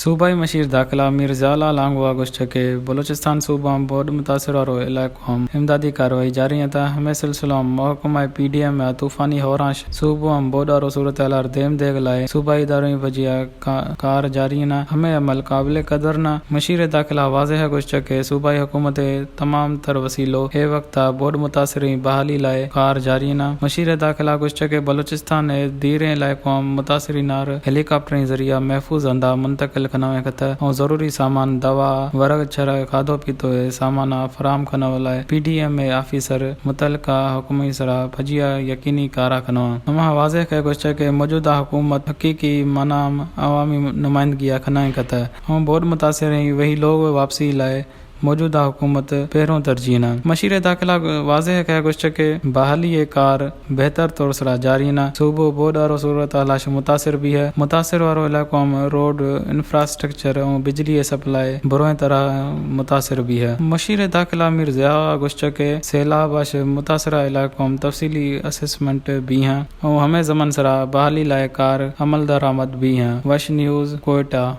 صوبائی مشیر داخلہ میر ضیاء اللہ لانگو ءَ گوشتگ کہ بلوچستان صوبہ ءِ بوڈ متاثر آرو علاقہ ءَ امدادی کاروائی جاری اِنت۔ ہمے سلسلہ ءَ محکمہ پی ڈی ایم ءِ طوفانی ہوراں صوبہ ءِ بوڈ آرو صورتحال ءَ دیم دیگ ءِ لائے صوبائی اداروں پجیا کا-، کار جاری اِنت۔ ہمے عمل قابل قدر اِنت۔ مشیر داخلہ واضح ءَ گوشتگ کہ صوبائی حکومت ءِ تمام تر وسیلو اے وقت ءَ بوڈ متاثریں بحالی لائے کار جاری اِنت۔ مشیر داخلہ گوشتگ کہ بلوچستان ءِ دیریں علاقوں ءَ متاثرین آر ہیلی کاپٹریں ذریعہ محفوظ ہند ءَ منتقل کنویں کتہ اور ضروری سامان، دوا، ورگ چرگ، کھادو پیتو ءِ سامان ءَ فراہم کنو لائے پی ڈی ایم ءِ آفیسر متعلقہ حکومتی سرا پجیا یقینی کارا کنو۔ ہما واضح کہ گوشتگ کہ موجودہ حکومت حقیقی معنی ءَ عوامی نمائندگی ءَ کنائیں کتہ اور بوڈ متاثریں وہی لوگ واپسی لائے موجودہ حکومت پیروں ترجیح اِنت۔ مشیر داخلہ واضح کہ گوشتگ کہ بحالی ءِ کار بہتر طور سرا جاری اِنت۔ صوبہ بوڈ آرو صورتحال ءَ متاثر بیت۔ متاثر آرو علاقوں ءَ روڈ، انفراسٹرکچر اور بجلی ءِ سپلائی برائیں طرح متاثر بیت۔ مشیر داخلہ میر ضیاء ءَ گوشتگ کہ سیلاب ءَ متاثرہ علاقوں ءَ تفصیلی اسسمنٹ بیت اور ہمے زمن سرا بحالی لائے کار عمل درآمد بیت۔ وش نیوز، کوئٹہ۔